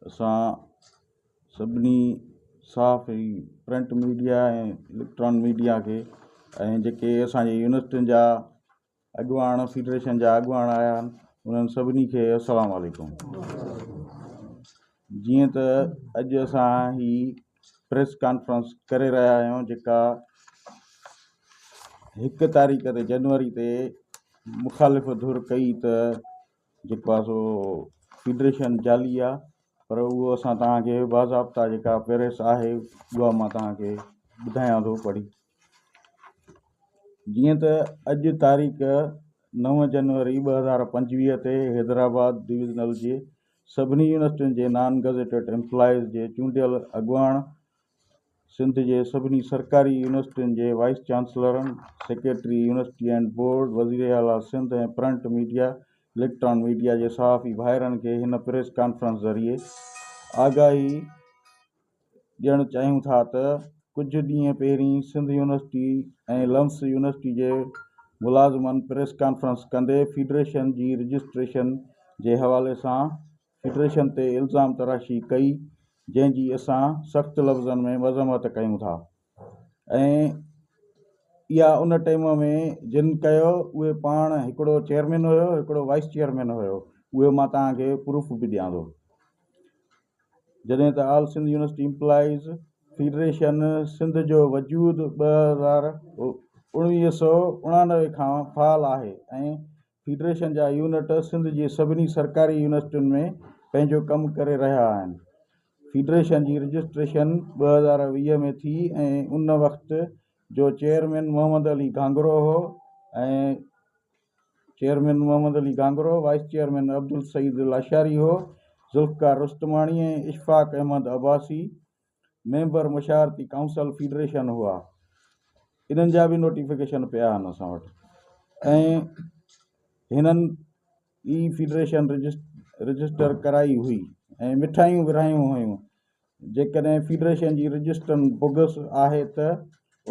اسان سڀني صحافي پرنٽ ميڊيا ۽ اليڪٽران ميڊيا کي ۽ جيڪي اسان جي يونيورسٽين جا اڳواڻ فيڊريشن جا اڳواڻ آيا آهن انهن سڀني کي السلام عليڪم. جيئن ته اڄ اسان هي پريس ڪانفرنس ڪري رهيا آهيون جيڪا هڪ تاريخ تي جنوري تي مخالف ڌر ڪئي ته جيڪو آهي سو فيڊريشن جعلي آهي پر اهو اسان توهان کي باضابطا جيڪا پريس آهي اها مان توهان کي ٻڌايان ٿو پڙهي جيئن ته اڄ تاريخ نو جنوري 2025 تي حيدرآباد ڊويزنل جي سڀني يونيورسٽين جي نان گزيٽيڊ ايمپلائيز جي چونڊيل اڳواڻ سنڌ جي سڀني سرڪاري يونيورسٽين جي وائيس چانسلرن، سيڪريٽري يونيورسٽي اينڊ بورڊ، وزيراعليٰ Sindh ۽ print media, electronic media جي صحافي ڀائرن کي هن پريس ڪانفرنس ذريعي آگاهي ڏيڻ چاهيون ٿا ته ڪجهه ڏينهن پهرين سنڌ يونيورسٽي ۽ لمس يونيورسٽي جي ملازمن پريس ڪانفرنس ڪندي فيڊريشن جي رجسٽريشن جي حوالي سان فيڊريشن تي الزام تراشي ڪئي جنهن جي اسان سخت لفظن ۾ مذمت ڪيون ٿا ۽ اها ان ٽيم ۾ جن ڪيو اهي پاڻ هڪڙو چيئرمين هيو هڪڙو وائيس چيئرمين هيو اهي مان توهان کي پروف به ڏيان ٿو جڏهن ته all Sindh university employees federation Sindh جو وجود 1999 کان فعال آهي ۽ فيڊريشن جا يونٽ سنڌ جي سڀني سرڪاري يونيورسٽين ۾ پنهنجو ڪم ڪري رهيا آهن. فيڊريشن جي رجسٽريشن 2020 ۾ ٿي ۽ ان وقت جو چيئرمين محمد علي گهانگهرو هو ۽ chairman Muhammad Ali Ghanghro, vice chairman Abdul Saeed Lashari هو، ذوالفقار رستماڻي ۽ اشفاق احمد عباسي ميمبر مشاورتي ڪائونسل فيڊريشن هئا. انهن جا به نوٽيفڪيشن پيا آهن اسان وٽ ۽ هنن ئي فيڊريشن رجسٽر ڪرائي هئي ۽ مٺايون ورهايون هيون. جيڪڏهن فيڊريشن جي رجسٽرن بوگس آهي ته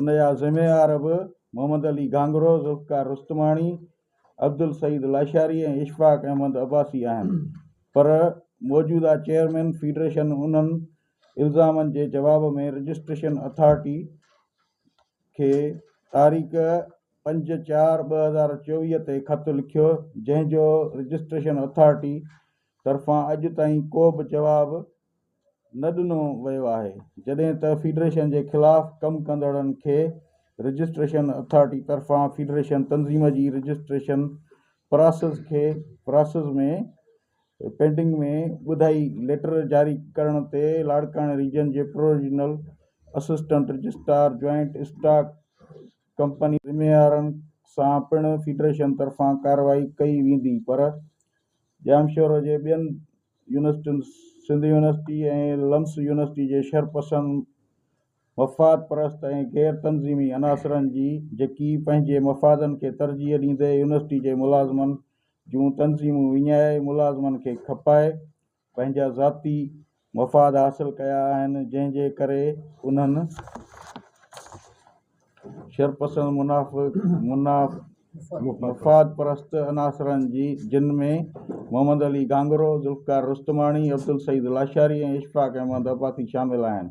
ان جا ذميوار به محمد علي گهانگهرو، ذوالفقار رستماڻي، عبدالسعيد لاشاري ۽ اشفاق احمد عباسي آهن پر موجوده چيئرمين فيڊريشن انهن الزامن جي جواب ۾ رجسٽريشن اٿارٽي کي تاريخ 5/4/2024 تي خط لکيو جنهن جو رجسٽريشن اٿارٽي طرفان اڄ تائين ڪو به جواب نه ڏنو ويو آهي، جڏهن ته فيڊريشن جي خلاف ڪم ڪندڙن کي رجسٽريشن اٿارٽي طرفان فيڊريشن تنظيم جي رجسٽريشن پراسز کي پراسز ۾ پينڊنگ ۾ ٻڌائي ليٽر جاري ڪرڻ تي لاڙڪاڻي ريجن جي provisional assistant registrar joint stock company ذميوارن سان پڻ فيڊريشن طرفان ڪارروائي ڪئي ويندي پر ڄامشورو جي ٻين يونيورسٽين سنڌ يونيورسٽي ۽ لمس يونيورسٽي جي شرپسند، مفاد پرست ۽ غير تنظيمي عناصرن جي جيڪي پنهنجي مفادن کي ترجيح ڏيندي يونيورسٽي جي ملازمن جون تنظيمون وڃائي ملازمن کي کپائي پنهنجا ذاتي مفاد حاصل ڪيا آهن جنهن جي ڪري انهن شرپسند مفاد پرست عناصرن جي جن ۾ محمد علي گهانگهرو، ذوالفقار رستماڻي، عبدالسعيد لاشاري ۽ اشفاق احمد عباسي شامل آهن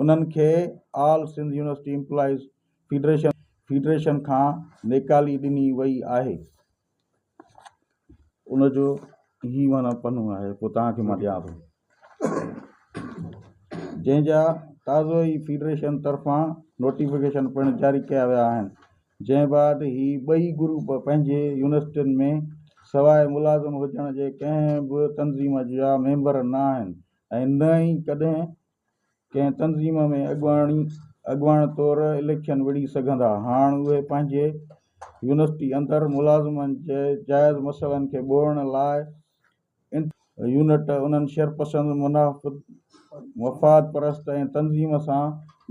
انهن کي all Sindh university employees federation کان نيڪالي ڏني وئي آهي. ان جو هي معنيٰ پنو آهي پوء توهان کي مان ڏيان ٿو جنهن جا تازو ئي فيڊريشن طرفان نوٽيفڪيشن پڻ جاري ڪيا ويا آهن جنهن بعد هي ٻئي گروپ پنهنجي يونيورسٽين ۾ سواء ملازم هجڻ جي ڪنهن به تنظيم جا ميمبر نه آهن ۽ نه ئي ڪڏهن ڪنهن تنظيم ۾ اڳواڻي اڳواڻ طور اليڪشن وڙهي سگهندا. هاڻ اهي پنهنجي يونيورسٽي اندر ملازمن جي جائز مسئلن کي ٻوڙڻ لاء يونٽ انهن شرپسند، مفاد پرست ۽ تنظيم سان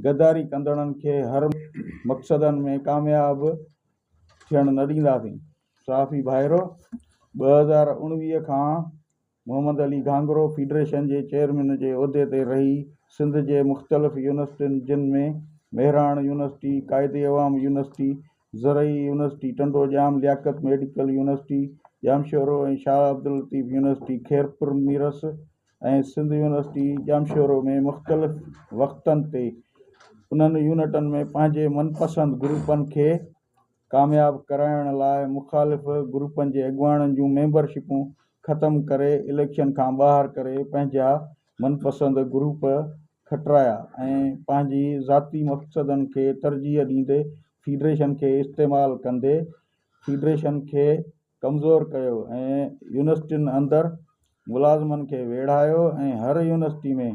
غداري ڪندڙن کي هر مقصدن ۾ ڪامياب ٿيڻ نه ڏينداسين. صحافي ڀائرو! 2019 کان محمد علي گهانگهرو فيڊريشن جي چيئرمين جي عهدي تي رهي سنڌ جي مختلف يونيورسٽين جن ۾ مهراڻ يونيورسٽي، قائد عوام يونيورسٽي، زرعي university Tando Jam, Liaquat medical university Jamshoro ۽ Shah Abdul Latif university Khairpur Mirs ۽ Sindh university Jamshoro ۾ مختلف وقتن تي انهن يونٽن ۾ پنهنجي من پسند گروپن کي ڪامياب ڪرائڻ لاء مخالف گروپن جي اڳواڻن جون ميمبرشپون ختم ڪري اليڪشن کان ٻاهر ڪري پنهنجا من پسند گروپ کٽرايا ۽ پنهنجي ذاتي مقصدن کي ترجيح ڏيندي فيڊريشن کي استعمال ڪندي فيڊريشن کي ڪمزور ڪيو ۽ يونيورسٽين اندر ملازمن کي ويڙهايو ۽ هر يونيورسٽي ۾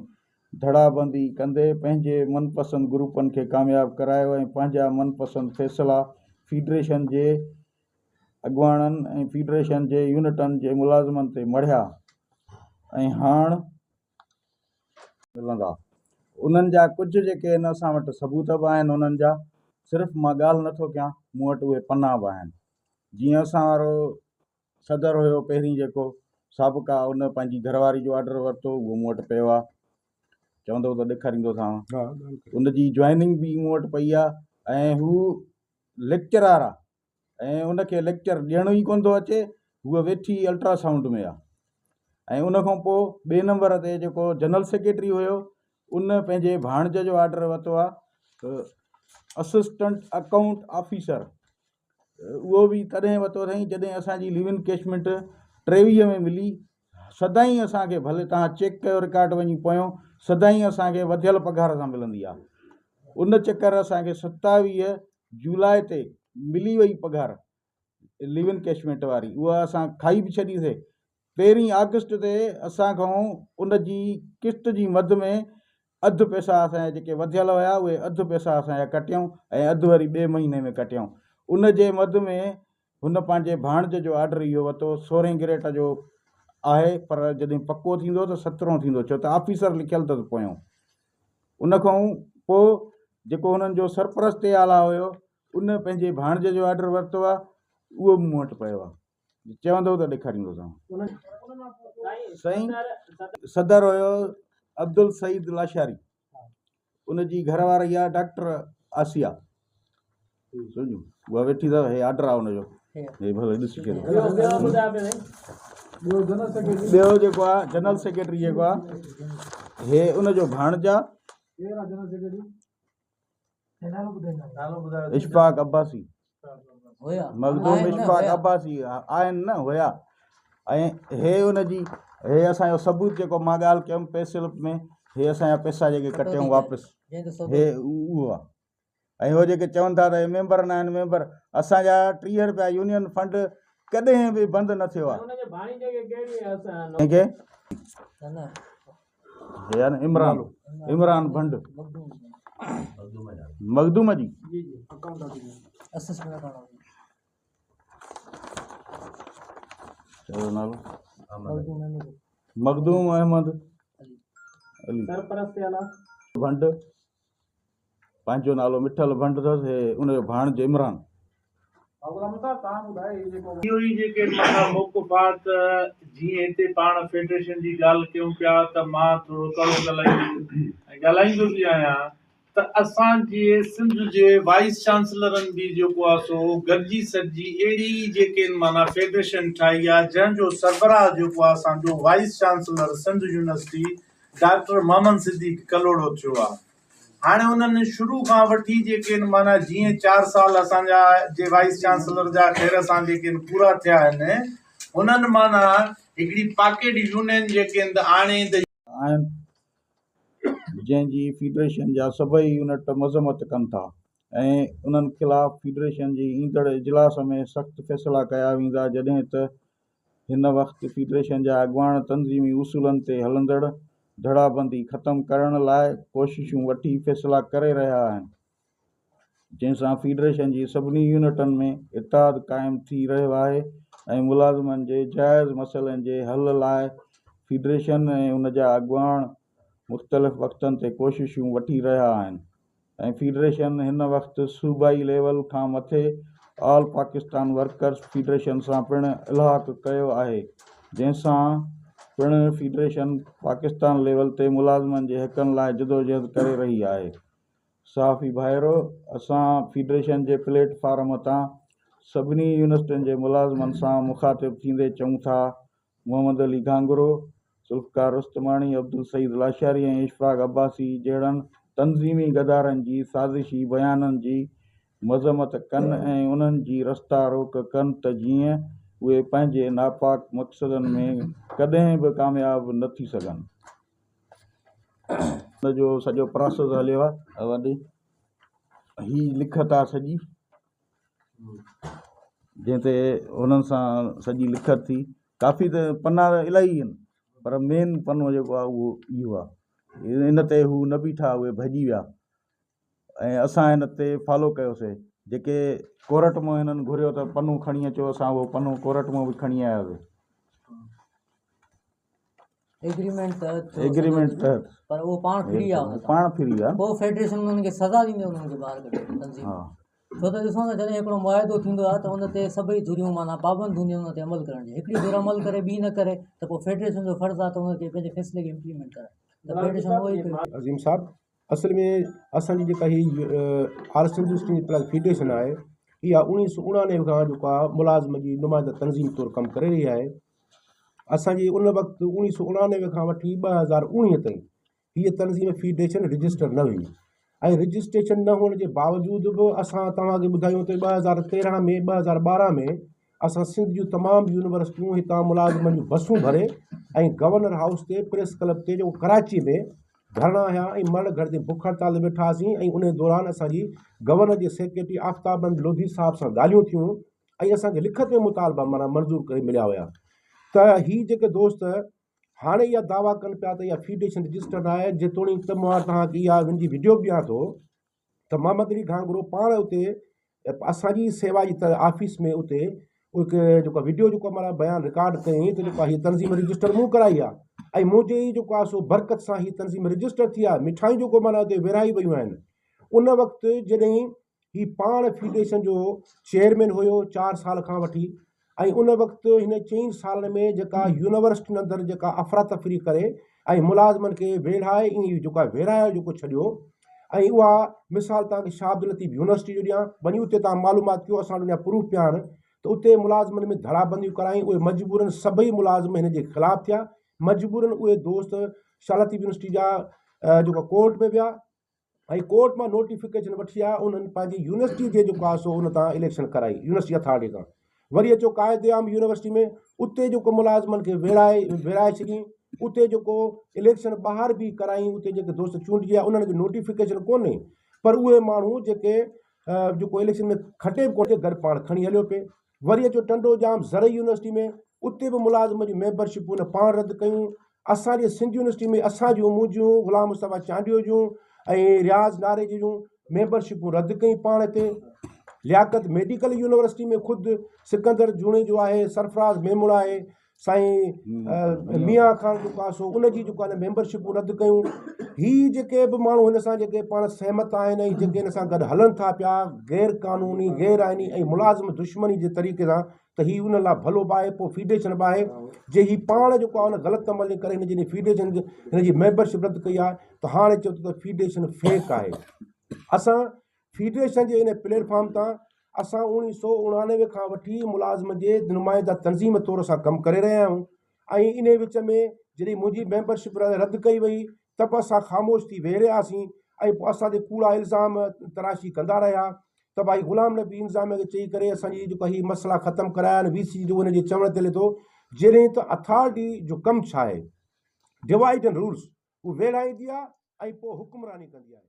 ڌڙابندي ڪندي پنهنجي من پسند گروپن کي ڪامياب ڪرايو ۽ پنهنجا من پسند فيصلا فيڊريشن جي اڳواڻن ۽ فيڊريشن جي يونٽن جي ملازمن تي مڙهيا ۽ هاڻ ملندا انهن جا ڪجهه جيڪي آهن اسان وٽ ثبوت به آهن انهن جا صرف مان ڳالهه نٿو ڪيان مون وٽ اهي پنا به آهن جيئن اسان وارو صدر هيو پهرين جيڪو سابقا ان پنهنجي گهر واري جو آرڊر ورتو اهو مون وٽ پيو آهي چوندو ته ڏيکاريندوسانو ان جي جوائننگ به مون وٽ پئي آهي ۽ هو ليڪچرار آهي ۽ ان کي ليڪچر ڏيڻ ئي ڪونه ٿو اچي هوء ويٺي الٽرا سائونڊ ۾ آهي ۽ ان کان پوء ٻئي نمبر تي جيڪو جنرل سيڪريٽري هيو ان پنهنجي ڀاڻج جو آرڊر ورتو آهي اسسٽنٽ اڪائونٽ آفيسر اهو به تڏهن ورتو اٿائين جڏهن اسان جي ليو انڪيشمينٽ 23 ۾ ملي. سدائين اسان کي ڀلي توهان چيڪ ڪيو رڪارڊ وڃي پويون سدائين اسان کي وڌيل پگهار سان ملندي آهي. ان چڪر اسان کي 27 جولاء تي ملي وئي پگهار ليو انڪيشمينٽ واري اها اسان کائي به ڇڏيسي. پهرين آگسٽ تي اسان کان ان جي قسط جي مد ۾ اڌ پئسا اسان جا جيڪي وڌيل هيا اهي اڌ پئسا اسان جا ڪٽيائون ۽ اڌ وري ٻئي مهيني ۾ ڪٽيائون. ان جي مد ۾ هن پنهنجي ڀاڻج جو آرڊر اهو ورتو سورهين گريٽ جو آهي پر جڏهن پڪو ٿيندو ته سترهون ٿيندو ڇو ته آفيسر لکيل اٿس پويون. ان کان پوء جيڪو هنن جو سرپرست اعليٰ هيو ان پنهنجي ڀاڻج جو آرڊر ورتو آهي اهو به مون وٽ پيو آهي. چوندو ته ڏيکاريندوسانو. سائين صدر هيو عبدالسعيد لاشاري ان جي گهر واري آ ڊاڪٽر آسيا سمجهو اها ويٺي اٿو هي آرڊر آ ان جو هي ڀلي ڏسي ڇڏيو ٻيو جيڪو آ جنرل سيڪريٽري جيڪو آ هي ان جو ڀاڻج آ اشفاق عباسي مخدوم اشفاق عباسي آهن نه هيا ۽ هي ان جي هي اسان جو ثبوت جيڪو مان ڳالهه ڪيم پي سلپ ۾ هي اسان جا پئسا جيڪي ڪٽيائون واپس هي اهو آهي ۽ هو جيڪي چون ٿا ته هي ميمبر نه آهن ميمبر اسان جا 30 روپيا يونين فنڊ ڪڏهن به بند نه ٿيو آهي ڪنهن کي يعني عمران عمران ڀنڊ مخدوم جي چيو نالو مخدوم احمد علي ڀنڊ پنهنجو نالو مٺل ڀنڊ اٿس هي ان جو ڀاڻج عمران. اهو ئي جيڪي معنيٰ موقف آ ته جيئن هتي پاڻ فيڊريشن جي ڳالهه ڪيون پيا ته مان ٿورو ڪڙو ڳالهائيندس ۽ ڳالهائيندو به آهيان ته اسان جي سنڌ جي وائيس چانسلرن به جيڪو آ سو گڏجي سڏجي اهڙي ئي جيڪي معنيٰ فيڊريشن ٺاهي آ جنهن جو سربراهه جيڪو آ اسان جو vice chancellor Sindh university doctor Muhammad Siddique Kalhoro ٿيو آ. هاڻي انهن شروع کان وٺي جيڪي آهن معنيٰ جيئن چار سال اسان جا جي وائيس چانسلر جا خير سان جيڪي آهن پورا ٿيا آهن انهن معنيٰ هڪڙي پاڪيٽ يونين جيڪي آهن ته آڻي ته. آهن جنهن جي فيڊريشن جا سڀئي يونٽ مذمت ڪن ٿا ۽ انهن خلاف فيڊريشن جي ايندڙ اجلاس ۾ سخت فيصلا ڪيا ويندا جڏهن ته هن وقت فيڊريشن جا اڳواڻ تنظيمي اصولن تي هلندڙ ڌڙابندي ختم ڪرڻ لاء ڪوششون وٺي فيصلا ڪري رهيا آهن، جنهن سان فيڊريشن جي سڀني يونٽن ۾ اتحاد قائم ٿي رهيو آهي ۽ ملازمن جي جائز مسئلن جي حل لاء فيڊريشن ۽ ان جا اڳواڻ مختلف وقتن تي ڪوششون وٺي رهيا آهن. ۽ فيڊريشن هن وقت صوبائي ليول کان مٿي آل پاڪستان ورڪرز فيڊريشن سان پڻ الحاق ڪيو آهي جنهن سان پڻ فيڊريشن پاڪستان ليول تي ملازمن جي حقن لاء جدوجهد ڪري رهي آهي صحافي ڀائرو اسان فيڊريشن جي پليٽ فارم تان سڀني يونيورسٽين جي ملازمن سان مخاطب ٿيندي چئون ٿا محمد علي گهانگهرو، ذوالفقار رستماڻي، عبدالسعيد لاشاري ۽ اشفاق عباسي جهڙن تنظيمي غدارن جي سازشي بيانن جي مذمت ڪن ۽ انهن جي رستا روڪ ڪن ته جيئن اهي پنهنجي ناپاڪ مقصدن ۾ ڪڏهن به ڪامياب نه ٿي سگهن. ان جو سڄو پراسيس هليو آهي. هي لکت آهي سڄي. جنهن تي هنن سان سڄي لکت ٿي ڪافي ته پنا ته الاهي آهن پر مين پنو جيڪو آهي اهو اهو آهي ان تي هو نه بيٺا اهي ڀڄي ويا ۽ اسان هن تي فالو ڪيوسي جيڪي ڪورٽ مان هنن گهريو ته پنو کڻي اچو اسان اهو پنو ڪورٽ مان به کڻي آياسي ايگريمينٽ تحت ٿيو ايگريمينٽ تحت پر اهو پاڻ ڦري ويا ان پاڻ ڦري ويا پوء فيڊريشن انهن کي سزا ڏيندي انهن کي ٻاهر ڪڍي تنظيم ها ڇو ته ڏسو نه جڏهن هڪڙو معاهدو ٿيندو آهي ته ان تي سڀئي ڌريون معنيٰ پابند هونديون آهن ان تي عمل ڪرڻ جي هڪڙي ڌر عمل ڪري ٻي نه ڪري ته پوء فيڊريشن جو فرض آهي ته ان کي پنهنجي فيصلي کي امپليمينٽ ڪرائي ته فيڊريشن اهو ئي ڪيو. عظيم صاحب اصل ۾ اسان جي جيڪا هي آل سنڌ يونيورسٽي امپلائيز فيڊريشن آهي اها اوڻيهه سو اڻانوي کان جيڪو آهي ملازم جي نمائنده تنظيم طور ڪم ڪري رهي آهي اسان جي ان وقت اوڻيهه سو اڻانوي کان وٺي 2019 تائين هيء تنظيم فيڊريشن رجسٽر نه هئي ۽ رجسٽريشن نه هئڻ جي باوجود به اسان توهان کي ٻڌايون ته 2013 ۾ 2012 ۾ اسان سنڌ جون تمام يونيورسٽيون هتان ملازمن جون بسون ڀري ۽ گورنر هائوس تي پريس ڪلب تي جيڪو ڪراچي ۾ ڌرڻا هنيا ۽ مرڻ گهر تي بک هڙتال تي ويٺا هئاسين ۽ ان دوران اسان جي گورنر جي سيڪريٽري آفتاب احمد لوڌي صاحب سان ڳالهيون ٿيون ۽ اسان کي لکت ۾ مطالبا معنيٰ منظور ڪري مليا هيا ته هي جيڪي دوست هاڻي اها دعويٰ ڪن پيا ته اها فيڊريشن رجسٽرڊ آهي جيتوڻيڪ ته مان توهان کي اها ان جي وڊيو به ڏيان ٿو ته محمد علي گهانگهرو پاڻ اتي اسان جي سيوا جي آفيس ۾ اتي هڪ جيڪو وڊيو جيڪو مانا بيان رڪارڊ ڪيائين ته جيڪو هي تنظيم رجسٽر مون ڪرائي آهي ۽ منهنجي ئي جيڪو آهي سو برڪت سان هي تنظيم رجسٽر ٿي آهي مٺايون جيڪو مانا اتي ورهائي ويون آهن ان وقت جڏهن هي پاڻ فيڊريشن جو چيئرمين هيو چار سال کان وٺي ۽ ان وقت هن چئن سالن ۾ جيڪا يونيورسٽين اندر جيڪا افراتفري ڪري ۽ ملازمن کي ويڙهائي ۽ جيڪو آهي ويڙهايو جيڪو ڇڏيو ۽ اها مثال توهان کي شاهه عبداللطيف يونيورسٽي جو ڏيان وڃي اتي توهان معلومات ڪيو اسان وٽ اڃا پروف پيا آهن ته اتي ملازمن ۾ ڌڙابنديون ڪرائي اهي مجبورن سڀئي ملازم هن جي خلاف ٿيا مجبورن اهي دوست شاهه لطيف يونيورسٽي جا جيڪو ڪورٽ ۾ ويا ۽ ڪورٽ مان نوٽيفڪيشن وٺي آيا انهن پنهنجي يونيورسٽي جي جيڪو آهي سو ان تان اليڪشن ڪرائي يونيورسٽي اٿارٽي تان وري اچو قائد عام يونيورسٽي ۾ اتي جيڪو ملازمن کي ويڙهائي ويڙهائي ڇڏي اتي جيڪو اليڪشن ٻاهر به ڪرائي اتي جيڪي دوست چونڊجي آيا انهن کي نوٽيفڪيشن ڪونهي پر اهي ماڻهو جيڪي جيڪو اليڪشن ۾ کٽي به ڪونهي گڏ پاڻ کڻي هليو پئي وري اچو ٽنڊو ڄام زرعي يونيورسٽي ۾ اتي به ملازم جون ميمبرشپون هن پاڻ رد ڪيون اسان جي سنڌ يونيورسٽي ۾ اسان جون منهنجون غلام مصطفيٰ چانڊيو جون ۽ رياض ناريجي جون ميمبرشپون رد ڪيون پاڻ هتي لياقت ميڊيڪل يونيورسٽي ۾ خود سڪندر جوڻيجو آهي سرفراز ميمڻ آهي سائين ميان خان جيڪو آهي سو ان جي جيڪو آهي ميمبرشپون رد ڪيون هي جيڪي به ماڻهو هن سان جيڪي پاڻ سهمت آهن ۽ جيڪي هن سان گڏ هلن ٿا پيا غير قانوني غير آئيني ۽ ملازم دشمني جي طريقي سان ته هي ان لاء ڀلو به آهي پوء فيڊريشن به آهي جي هي پاڻ جيڪو آهي ان غلط عمل جي ڪري هن جي فيڊريشن هن جي ميمبرشپ رد ڪئي آهي ته هاڻي چئو ٿو ته فيڊريشن فيڪ آهي اسان فيڊريشن جي ان پليٽ فارم تان اسان اوڻيهه سو اڻانوي کان وٺي ملازم جي نمائنده تنظيم طور اسان ڪم ڪري رهيا آهيون ۽ انهي وچ ۾ جڏهن منهنجي ميمبرشپ رد ڪئي وئي ته به اسان خاموش ٿي ويهي رهياسين ۽ پوء اسان تي ڪوڙا الزام تراشي ڪندا رهيا ته ڀائي غلام نبي انتظاميه کي چئي ڪري اسان جي جيڪا هي مسئلا ختم ڪرايا آهن وي سي جو ان جي چوڻ تي هلي ٿو جڏهن ته اٿارٽي جو ڪم ڇا آهي ڊوائيڊ اينڊ رولس هو ويڙهائيندي آهي ۽ پوء حڪمراني ڪندي آهي.